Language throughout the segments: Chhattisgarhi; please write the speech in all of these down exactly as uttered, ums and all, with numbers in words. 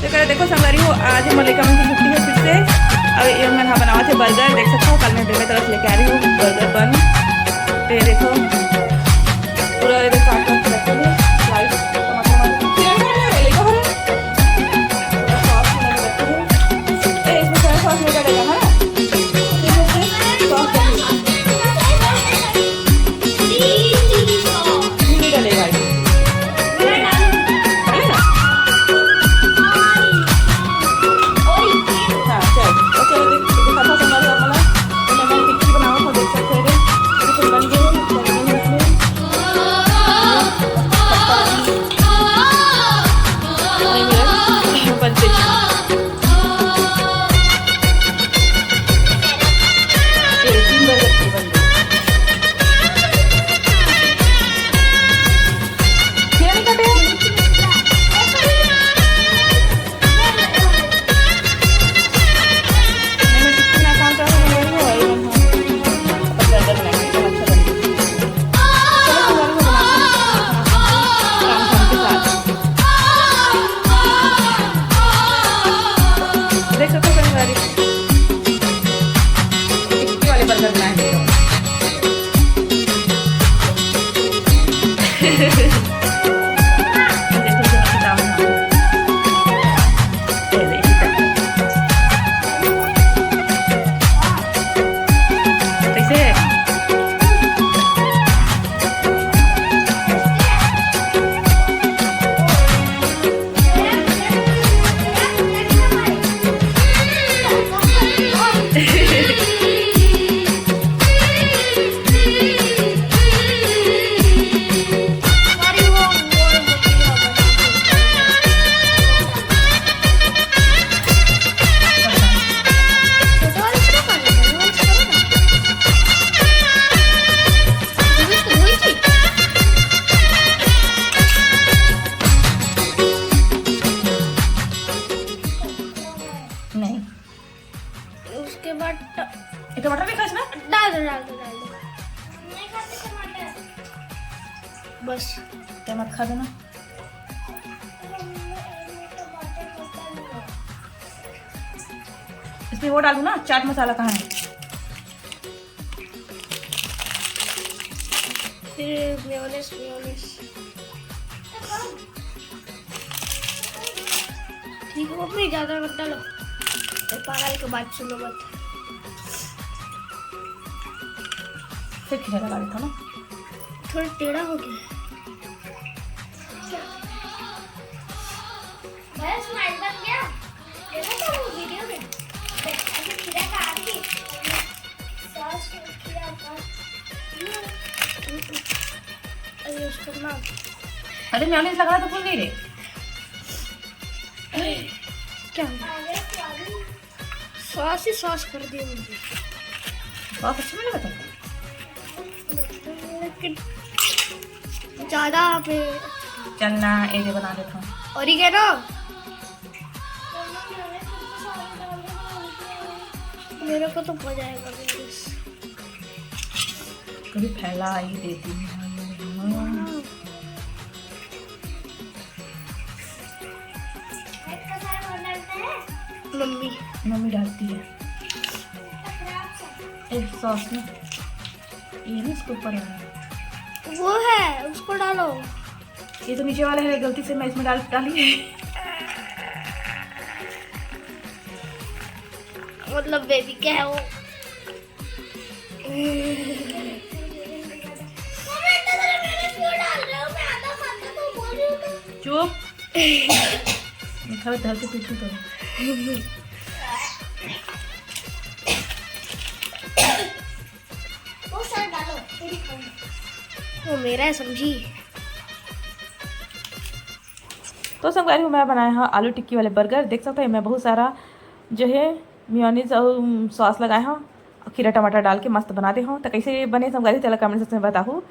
तो देखो संगवारी हो, आज मोर लइका मन की छुट्टी है फिर से। अब ये मन हा बनावत है बर्गर, देख सकते हो, कल मैं बेबे तरफ लेके आ रही हूँ बर्गर बन। तो ये देखो, पूरा ये देखो, काट काट के रखे हैं। स्लाइस टमाटर, टमाटर, खीरा भी डालने वाले, देखो, पूरा सॉस में लगे रखे हैं। ए, इसमें सोया सॉस नहीं डालेगा, है ना? इसमें से सॉस डालिए। नहीं डलेगा ये। है ना? हाँ, चल। तो चलो, देख, दिखाता हूँ तुम्हारे आप वाला। तो मैं टिक्की बनाओ, तो देख सकते हो। ये तो बन गई है, बन गई है इसमें। नहीं मिला। बन गई। ये तीन बर्गर की बन गई। खीरा नहीं काटे? नहीं, मैं टिक्की ना खाऊं तो वही है, वही है। अपन बर्गर बनाएंगे, एकदम अच्छा लगेगा। चलो, तुम्हारे को बनाते हैं। काम धाम के साथ। देख सकते हो, कई बारी टिक्की वाले बर्गर बनाए हैं। देखो, देखो, कितना बना। ये देखो। कैसे है? नहीं। उसके बाद ट-, ये टमाटर भी खास ना? डाल दो, डाल दो, डाल दो। नहीं खाते टमाटर। बस। टमाटर खा देना। इसमें वो डालू ना, चाट मसाला कहाँ है? फिर मेयोनेज़, मेयोनेज़। ठीक है मम्मी, ज़्यादा मत डालो, फिर पागल के बात सुनो मत। फिर खीरा लगा देता ना। थोड़ा टेढ़ा हो गया। भैया, स्माइल बन गया। देखा था वो वीडियो में? देख, अभी खीरा काट के सॉस किया था। अरे, उसको ना। अरे, मेयोनीज लगाना तो भूल गई रे। क्या हुआ? सॉस ही सॉस कर दिया मुझे। सॉस अच्छा नहीं लगा तुमको? लेकिन ज़्यादा पे चलना, ये दे बना देता हूँ। ऑरिगेनो। मेरे को तो मजा आएगा। कभी फैला ही देती हूँ। मम्मी। मम्मी डालती है। एक सॉस में ये ना इसके ऊपर है। वो है, उसको डालो। ये तो नीचे वाला है, गलती से मैं इसमें डाल, डाली है। मतलब बेबी क्या है वो? चुप। मैं खा, धर के पीछू करो। वो मेरा है, समझी। तो संगवारी हो, मैं बनाया है आलू टिक्की वाले बर्गर। देख सकते हो, मैं बहुत सारा जो है मेयोनीज और सॉस लगाए हव, खीरा टमाटर डाल के मस्त बना दे हव। तो कैसे बने संगवारी, तेला कमेंट सेक्शन में बताहू।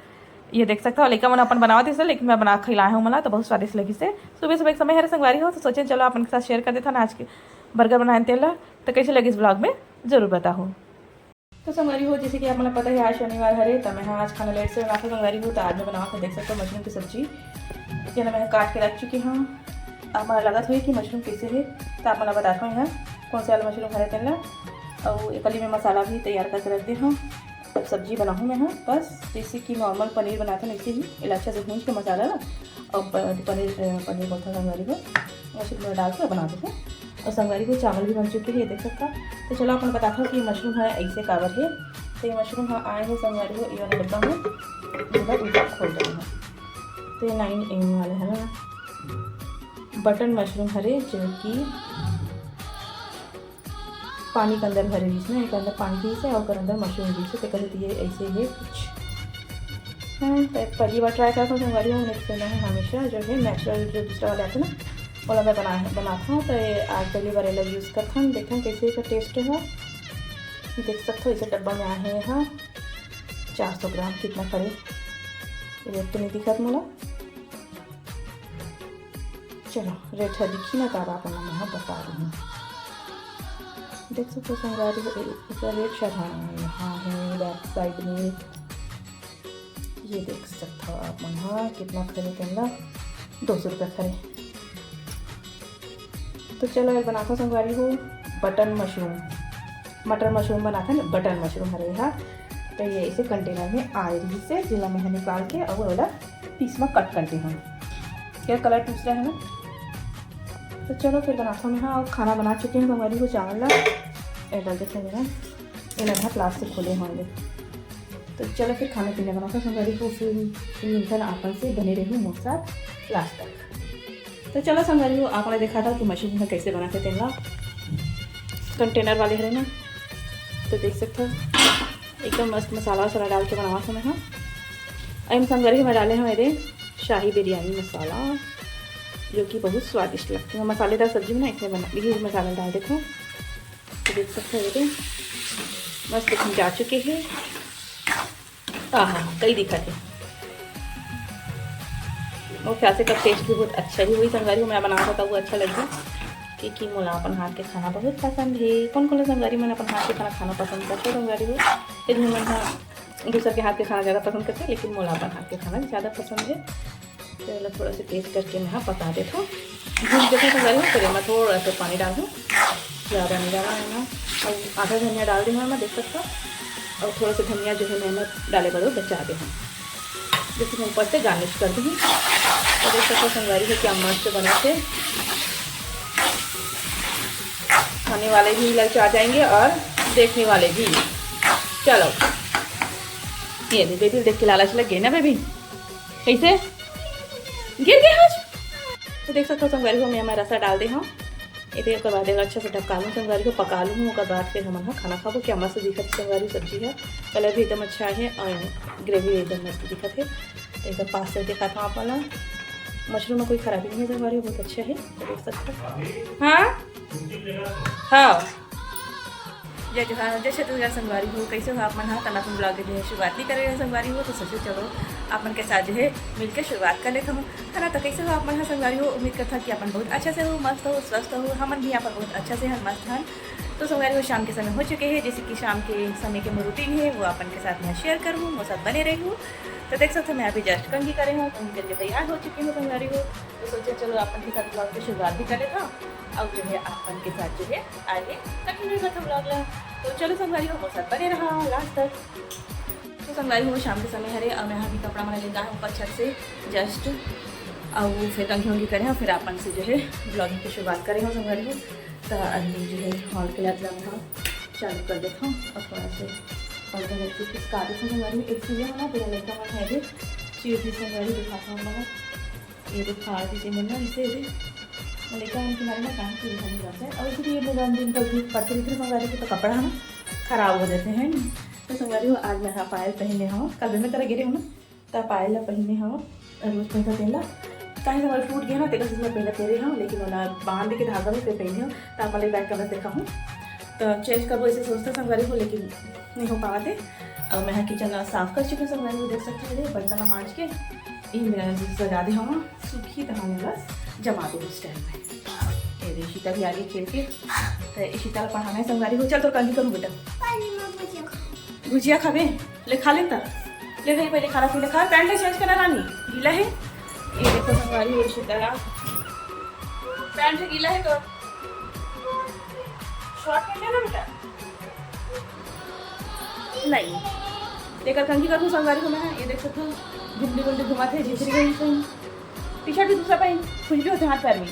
ये देख सकते हो, लइका मन अपन बनावत हे, लेकिन मैं बना के खिलाए हव मला, तो बहुत स्वादिष्ट लगिस हे। सुबह सुबह के समय हरे संगवारी हो, तो सोचे चलो आप मन के साथ शेयर कर देथन आज के बर्गर बनाए तेला। तो कैसे लगिस ब्लॉग में जरूर बताहू। तो संगवारी हो, जैसे कि आप मन ला पता है, आज शनिवार हरे, तो मैं हा आज खाना लेट से बनाथव संगवारी हो। तो आज मैं बनावत हव, देख सकते हो, मशरूम की सब्जी, जेला मैं काट के रख चुकी हव। आप मन ला लगत होही कि मशरूम कइसे हे, त आप मन ला बतात हव यहाँ कौन से वाला मशरूम हरे तेन ला। अउ एकली में मसाला भी तैयार करके रख दे हव। अब सब्जी बनाहूँ मैं ह, बस जैसे कि नॉर्मल पनीर बनाथन वैसे ही एला अच्छा से भूंज के मसाला ला, अउ प-, पनीर, अ, पनीर बोलथन संगवारी हो, मशरूम में डाल के बना देथे। अउ संगवारी हो, चावल भी बन चुके हे, ये देख सकता। तो चलो आप मन बतात हव कि मशरूम ह ऐसे काबर हे। तो ये मशरूम ह आए हे संगवारी हो, ये वाला डब्बा में, मतलब उल्टा खोल रहे हैं। तो ये नाइन एम वाले है ना, बटन मशरूम हरे, जो कि पानी के अंदर भरे रहिस ना, एक अंदर पानी रहिस हे अउ ओकर अंदर मशरूम रहिस हे, तो कहे ये ऐसे हे कुछ। हाँ, तो पहली बार ट्राई करत हूँ संगवारी हो, नहीं तो मैं हमेशा जो है नेचुरल जो दूसरा वाला आथे ना, ओला मैं बना, बनात हूँ। तो ये आज पहली बार एला यूज़ करत हूँ, देखत हूँ कैसे एकर टेस्ट है। देख सकते हो, इसे डब्बा में आहे हा चार सौ ग्राम, कितना करे, ये तो नहीं दिखत मोला। चलो, रेट ह दिखी ना, तब आप मन ला मैं ह बता दूँ। देख सकते हो संगवारी हो, ए-, एकर रेट शायद, हाँ, यहाँ है बैक साइड में, ये देख सकते हो आप मन ह कितना खरे तेन ला, दो सौ रुपया खरे। तो चलो, ये बनाता संगवारी हो बटन मशरूम, मटर मशरूम बनाता ना, बटन मशरूम हरे हा। तो ये इसे कंटेनर में आए रहिस हे, जेला मैं ह निकाल के अउ ओला पीस में कट कर दे हूँ। क्या कलर दूसरा है ना। तो चलो फिर बनाता हूँ मैं। हाँ, खाना बना चुके हैं संगवारी हो, चावल ला, ये डाल देते हैं ना, ये लगा प्लास्टिक खोले होंगे। तो चलो फिर खाने पीने बनाता संगवारी हो, फिर, फिर मिलता ना आपन से, बने रहू मोर साथ लास्ट तक। तो चलो संगवारी हो, आप मन ला दिखाता हूँ कि मशरूम ह कैसे बनाथे तेन ला। कंटेनर वाले हरे ना, तो देख सकते हो एकदम मस्त मसाला वसाला डाल के बनावा समय हाँ। एम संगवारी हो, मैं डाले हूँ एदे शाही बिरयानी मसाला, जो कि बहुत स्वादिष्ट लगथे। मसालेदार सब्जी में ना इसमें बना, ये मसाला डाल देते हैं। तो देख सकते हो एदे मस्त भुंजा चुके हैं। आहा, कई दिखत हे। मोर ख्याल से एकर टेस्ट भी बहुत अच्छा ही होही संगवारी हो। मैं बनावत हूँ, वो अच्छा लगही, क्योंकि मोला अपन हाथ के खाना बहुत पसंद हे। कौन कौन ला संगवारी मन अपन हाथ के खाना खाना पसंद करथे संगवारी हो? एक झन मन ह दूसर के हाथ के खाना ज़्यादा पसंद करथे, लेकिन मोला अपन हाथ के खाना ज़्यादा पसंद हे। तो एला थोड़ा सा टेस्ट करके मैं ह पका देथव। भून देथव संगवारी हो, फिर एमा थोड़ा सा पानी डालहूँ, ज़्यादा नहीं डाला है ना। अउ आधा धनिया डाल दे हूँ मैं, देख सकता। अउ थोड़ा सा धनिया जो है मैं ना डाले बर बचा दे हूँ। जैसे मैं ऊपर से गार्निश कर दूँगी। तो देख सकते हो संगवारी हो क्या मस्त बना थे। खाने वाले भी ललचा जाएंगे और देखने वाले भी। चलो, ये दे बेबी, देख के लालच लग गई ना बेबी। कैसे गिर गए आज? तो देख सकते हो संगवारी हो, मैं हमारा रसा डाल दे हूँ। ये ओकर बाद एला अच्छा से ढका लूँ संगवारी हो, पका लूँ, ओकर बाद फिर हमन ह खाना खाबो। क्या मस्त दिखत हे संगवारी हो सब्जी ह, कलर भी एकदम अच्छा है और ग्रेवी भी एकदम मस्त दिखत है। तो एकदम पास से दिखाता हूँ आप वाला। मशरूम में कोई खराबी नहीं है संगवारी हो, बहुत अच्छा है, तो देख सकते हो। हाँ, हाँ। जय जोहार, जय छत्तीसगढ़ संगवारी हो, कैसे हो आप मन ह? त मैं अपन ब्लॉग के जो है शुरुआत नहीं करे रहे संगवारी हो, तो सोचे चलो आप मन के साथ जो है मिलके शुरुआत कर लेता हूँ, है ना। तो कैसे हो आप मन ह संगवारी हो? उम्मीद करता कि आप मन बहुत अच्छा से हो, मस्त हो, स्वस्थ हो। हमन भी यहाँ पर बहुत अच्छा से हन, मस्त हन। तो संगवारी हो, शाम के समय हो चुके हैं, जैसे कि शाम के समय के मोर रूटीन है, वो अपन के साथ मैं शेयर करूँ, वो सब बने रहू। तो देख सकते हो, मैं अभी जस्ट कंघी करे हूँ, कंघी करके तैयार हो चुकी हूँ संगवारी हो। तो सोचे चलो अपन के साथ ब्लॉग की शुरुआत भी कर लेता हूँ, और जो है अपन के साथ जो है आगे कंटिन्यू करता ब्लॉग ला। तो चलो संगवारी हो, वो सब बने रहा लास्ट तक। तो संगवारी हो, शाम के समय हरे और मैं अभी कपड़ा मन लेके आए ऊपर छत से जस्ट, और फिर कंघी वंघी करे और फिर अपन से जो है ब्लॉगिंग की शुरुआत करे हो संगवारी हो। तो अभी जो है हॉल के लिए अपना चालू कर देता हूँ और थोड़ा से और तो मैं कुछ कागज से संगवारी हो, एक चीज़ें हो ना, पूरा लड़का मन है भी चीज़ भी संगवारी दिखाता हूँ मैं। ये तो फाड़ दीजिए मन ना इसे भी। मैं लेकर उनके बारे में काम शुरू होने जाता है। और फिर ये मेरा दिन भर भी पत्थर इतने मंगा रहे थे तो कपड़ा हम खराब हो जाते हैं। तो संगवारी हो, आज मैं हाँ पायल पहने हूँ, कल भी मैं तरह गिरे हूँ ना, तो पायल ला पहने हूँ, रोज पहनता तेला। काहे से हमारे टूट गया ना, तेरा इसमें पहले तेरे हूँ, लेकिन ओला बांध के धागा में फिर पहने हूँ, तो आप वाले बैग का बस देखा हूँ। तो चेंज करबो ऐसे सोचते संगवारी हो, लेकिन नहीं हो पावा थे। अब मैं किचन ला साफ कर चुकी हूँ संगवारी हो, देख सकते हो बर्तन ला मांज के ये मेरा सजा दे हूँ, सूखी तो हमें बस जमा दो उस टाइम में। ये दे, इशिता भी आ गई खेल के। तो इशिता ला पढ़ाना है संगवारी हो। चल तो कंघी करूँ बेटा। भुजिया खाबे? ले खा ले त। ले भाई पहले खाना पीना खा, पैंट ले चेंज करना रानी, गीला है। ये देखो संगवारी हो, इशिता ला पैंट गीला है तो शॉर्ट पहन लेना बेटा। नहीं, तेकर कंघी करहूँ संगवारी हो मैं, ये देख सकत हो, झुंडी गुंडी घुमात हे, झिझरी गई सही। टी शर्ट भी दूसरा पहन, कुछ भी होते हाथ पैर में।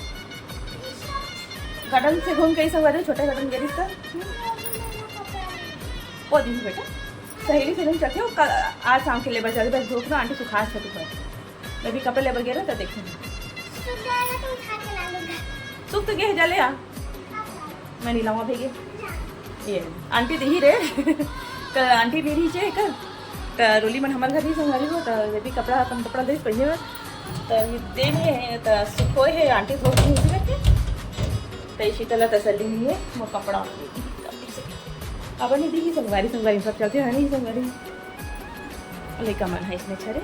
गार्डन से घूम के ही संगवारी हो, छोटे गार्डन गई तो वो दिन बेटा सहेली से नहीं चलते हो, कल आज शाम के लेबर चलते, बस धूप ना आंटी सुखा सकते हो। मैं भी कपड़े लेबर गया ना तो देखेंगे। तो जाएगा तो उठा के ला लूंगा। सुख तो गए जले आ। मैं नहीं लाऊंगा भैया। ये आंटी दी रे। कल आंटी दी रही चे कल। तो रोली मन हमारे घर ही संगवारी हो, तो ये भी कपड़ा, अपन कपड़ा दे पहने हुए। तो ये दे में है, तो सुखो है, आंटी धो के नहीं रखे। तो इसी तरह तसल्ली नहीं है, वो कपड़ा। अब नहीं दी संगवारी, संगवारी सब चलते हैं नहीं संगवारी। लइका मन है इसमें छरे।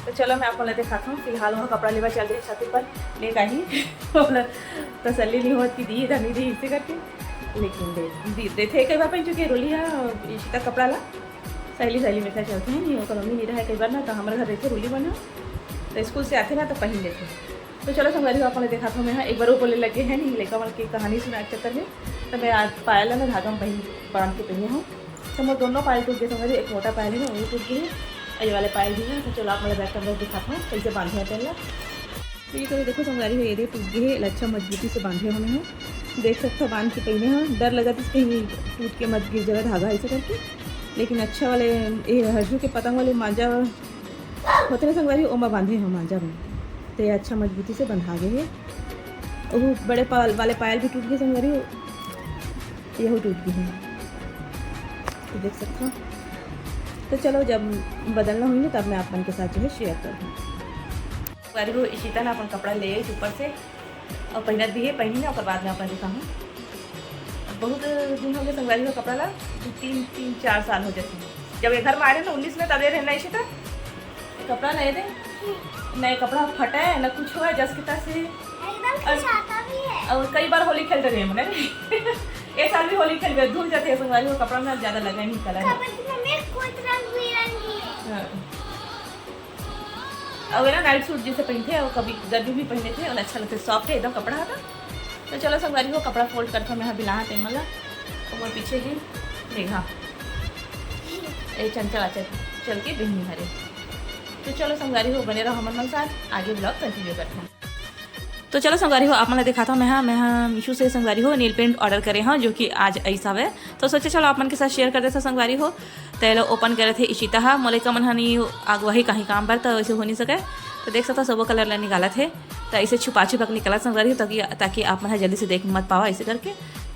तो चलो मैं आप मन ला दिखाता हूँ। फिलहाल वहाँ कपड़ा लेवा चल रही छाती पर, ले काहे बोला तसल्ली नहीं होत कि दी धनी दी इसे करके। लेकिन दे, दी, देथे कई बार पहन चुके रोली है इशिता कपड़ा ला। सहेली सहेली में से चलते हैं, नहीं ओकर मम्मी नहीं रहे कई बार ना, तो हमारे घर रहते रोली बना, तो स्कूल से आते ना तो पहन लेते। तो चलो संगवारी हो, आप मन ला दिखाता हूँ मैं, हाँ, एक बार वो बोले लगे हैं नहीं, लइका मन के कहानी सुना के चक्कर में, तो मैं आज पायल ना धागा में पहन, बांध के पहने हूँ। तो मोर दोनों पायल टूट गए संगवारी, एक मोटा पायल है ना, वो टूट गई है, और ये वाले पायल भी है। तो चलो आप मन ला बैक कैमरा दिखाता हूँ, कैसे बांधे हैं पहले। तो ये तो देखो संगवारी हो, ये दे टूट गई है, अच्छा मजबूती से बांधे हूँ मैं, देख सकते हो बांध के पहने हूँ। डर लगा था कहीं टूट के मत गिर जाए धागा ऐसे करके, लेकिन अच्छा वाले ये हरजू के पतंग वाले मांजा होते ना संगवारी, ओमा बांधे हूँ मांजा में, तो ये अच्छा मजबूती से बंधा गए है। वो बड़े पायल वाले पायल भी टूट गए संगवारी, यहू टूट गई है, तो देख सकते हो। तो चलो जब बदलना होंगे तब मैं आप मन के साथ जो है शेयर करूँ। संगवारी हो, इशिता ना अपन कपड़ा ले आई ऊपर से और पहनत भी है, पहनी ना, ओकर बाद में अपन दिखाऊँ। बहुत दिन हो गए संगवारी हो कपड़ा ला, दो, तीन, तीन, चार साल हो जाते हैं। जब ये घर में आए रहे ना उन्नीस में, तब ये रहना इशिता, ये कपड़ा नहीं दे, नए कपड़ा फटा है ना कुछ हुआ है, जस के तस है। एकदम और कुछ आता भी है। और कई बार होली खेल रहे हैं हमने। ये साल भी होली खेल गए, धुल जाते हैं संगवारी हो, कपड़ा में अब ज्यादा लगा नहीं कलर। कबड्डी में कोई रंग बिरंगी है। हाँ। और ये ना नाइट सूट जैसे पहनते हैं, और कभी गर्मी भी पहने थे और अच्छा लगता है, सॉफ्ट है एकदम कपड़ा था। तो चलो संगवारी हो, कपड़ा फोल्ड करता मैं, यहाँ बिलाहा तेमला, और वो पीछे ही देखा, ए चंचल आचल चल के बहनी हरे। तो चलो संगवारी हो, बने रहो हमर मन साथ, आगे ब्लॉग कंटिन्यू करते हैं। तो चलो संगवारी हो, आप मन ला दिखाता हूँ मैं, हाँ, मैं, हाँ, मीशो से संगवारी हो नेल पेंट ऑर्डर करे हूँ, जो कि आज ऐसा हवे। तो सोचे चलो आप मन के साथ शेयर कर देता संगवारी हो। तो ये लो ओपन करे थे इशिता हा, मोर लइका मन हा नहीं आगवाही कहीं काम बर, तो ऐसे हो नहीं सके। तो देख सकता सबो कलर ला निकालत हे, तो ऐसे छुपा छुपा के निकालत संगवारी हो, ताकि, ताकि आप मन हा जल्दी से देख मत पावा ऐसे करके।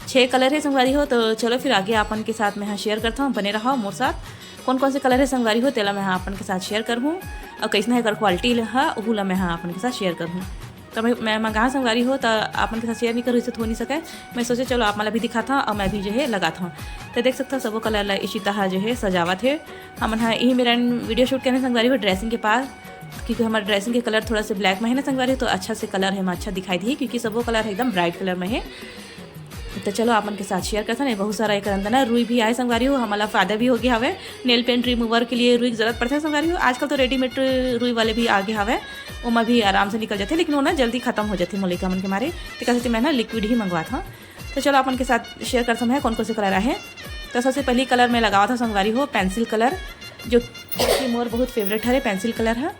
छः कलर है संगवारी हो। तो चलो फिर आगे आप मन के साथ मैं हा शेयर करता हूँ, बने रहो मोर साथ। कौन कौन से कलर है संगवारी हो, तेला मैं हा आप मन के साथ शेयर करहूँ, और कैसना है एकर क्वालिटी हा, ओहू ला मैं हा आप मन के साथ शेयर करहूँ। तो मैं, मैं मंगा संगवारी हो, तो आप मन के साथ शेयर नहीं करूँ, इसे हो नहीं सके। मैं सोचे चलो आप मन ला भी दिखाता हूँ और मैं भी जो है लगाता हूँ। तो देख सकता हूँ सबो कलर ला इशिता हा जो है सजावत है। हमन हा यही मेरा वीडियो शूट करने संगवारी हो ड्रेसिंग के पास, क्योंकि हमारे ड्रेसिंग के कलर थोड़ा से ब्लैक में है ना संगवारी, तो अच्छा से कलर है अच्छा दिखाई दी, क्योंकि सबो कलर है एकदम ब्राइट कलर में है। तो चलो आप मन के साथ शेयर करथन। ये बहुत सारा एक अंदर ना रुई भी आए संगवारी हो, हमला फायदा भी हो गया हवे। नेल पेंट रिमूवर के लिए रुई की जरूरत पड़ता है संगवारी हो। आजकल तो रेडीमेड रुई वाले भी आ गए हवे, ओमा भी आराम से निकल जाते, लेकिन वो ना जल्दी खत्म हो जाते मोर लइका मन के मारे। तो कैसे मैं ना लिक्विड ही मंगवात हूँ। तो चलो आप मन के साथ शेयर करथन है कौन कौन से कलर आहे। तो सबसे पहली कलर मैं लगावत हूँ संगवारी हो पेंसिल कलर, जो कि मोर बहुत फेवरेट हरे पेंसिल कलर है।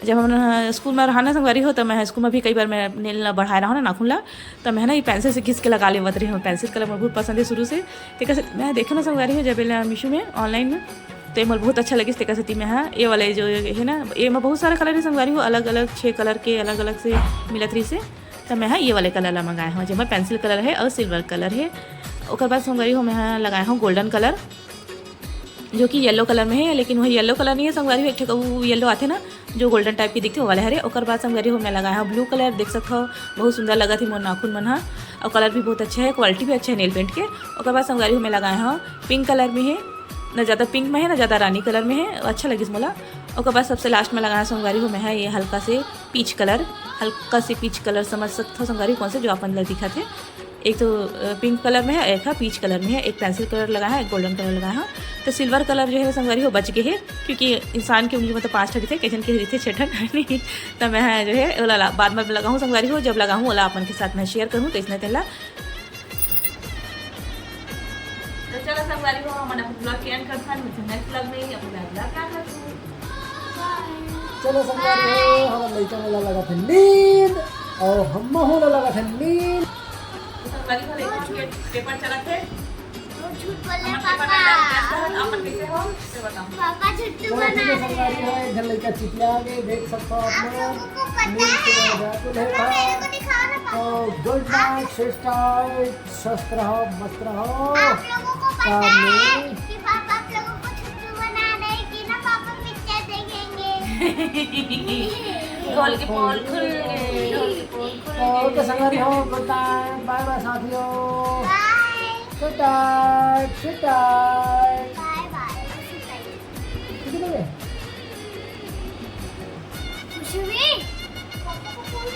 जब हम स्कूल में रहा ना संगवारी हो, तो मैं स्कूल में भी कई बार मैं नेल ला बढ़ाए रहा ना, नाखून ला, तो मैं ना ये पेंसिल से घिस के लगा लेवत रही हूँ। पेंसिल कलर मोर बहुत पसंद है शुरू से। तेकर से मैं देखे ना संगवारी हो जब एला मीशो में ऑनलाइन में, तो ये मोर बहुत अच्छा लगिस। तेकर सेती मैं हा ये वाले जो है ना, ये में बहुत सारा कलर है संगवारी हो, अलग अलग छः कलर के अलग अलग से मिलत रही से, तो मैं हा ये वाले कलर ला मंगाए हूँ, जेमा पेंसिल कलर है और सिल्वर कलर है। ओकर बाद संगवारी हो मैं हा लगाए हूँ गोल्डन कलर, जो कि येलो कलर में है, लेकिन वह येलो कलर नहीं है संगवारी हो, एक ठे वो येलो आथे ना जो गोल्डन टाइप की दिखते, वो वाला हरे। ओकर बाद संगवारी हो मैं लगाए हूँ ब्लू कलर, देख सकते हो बहुत सुंदर लगा थी मोर नाखून मन हा, और कलर भी बहुत अच्छा है, क्वालिटी भी अच्छा है नेल पेंट के। ओकर बाद संगवारी हो मैं लगाए हूँ पिंक कलर में है, ना ज़्यादा पिंक में है ना ज़्यादा रानी कलर में है, अच्छा लगिस मोला। ओकर बाद सबसे लास्ट में लगाए संगवारी हो मैं हा ये हल्का से पीच कलर, हल्का से पीच कलर समझ सकते हो संगवारी हो कौन से जो आप मन ला दिखत हे। एक तो पिंक कलर में है, एक है पीच कलर में है, एक पेंसिल कलर लगाए हंव, एक गोल्डन कलर लगाए हंव। तो सिल्वर कलर जो है संगवारी हो बच गे हे, क्योंकि इंसान के उंगली में तो पांच ठन रहिथे, कई झन के रहिथे छह ठन, नहीं। तो मैं जो है ओला ला- बाद में लगाहूं संगवारी हो, जब लगाहूं ओला आप मन के साथ में शेयर करूं, तो इसने तेला। तो चलो संगवारी हो, हमन अपन ब्लॉग के एंड करथन, मिलथन नेक्स्ट ब्लॉग में, अपन ब्लॉग ना करथन। चलो संगवारी हो, हमर लइका मन ला लगत हे नींद, अउ हमहू ला लगत हे नींद। तो संगवारी हो, लइका के पेपर चलत हे। वो झूठ बोले हमर पेपर पापा। में टेस्ट रहत, अपन कैसे हो, से बताओ। पापा झूठ तो बना ठीक है रहे संगवारी हो, हैं। एक झन लइका चिटिया गे, देख सकथो आप आप लोग। लोगों को पता नींद से है? मजाक उड़े तो था। मेरे को दिखाओ ना पापा। तो गुड नाइट सिस्टर, स्वस्थ रहो, मस्त रहो। आप लोगों को पता काम है में। कि पापा आप लोगों को छुट्टी बना रहे हैं कि ना पापा पिक्चर देखेंगे। ढोल के पोल खुल गए, ढोल के पोल खुल तो ओके गए। संगवारी हो, गुड नाइट, बाय बाय साथियों। बाय। गुड नाइट, गुड नाइट। बाय बाय। ठीक है, ठीक है। खुशी हुई? पापा को फोन भी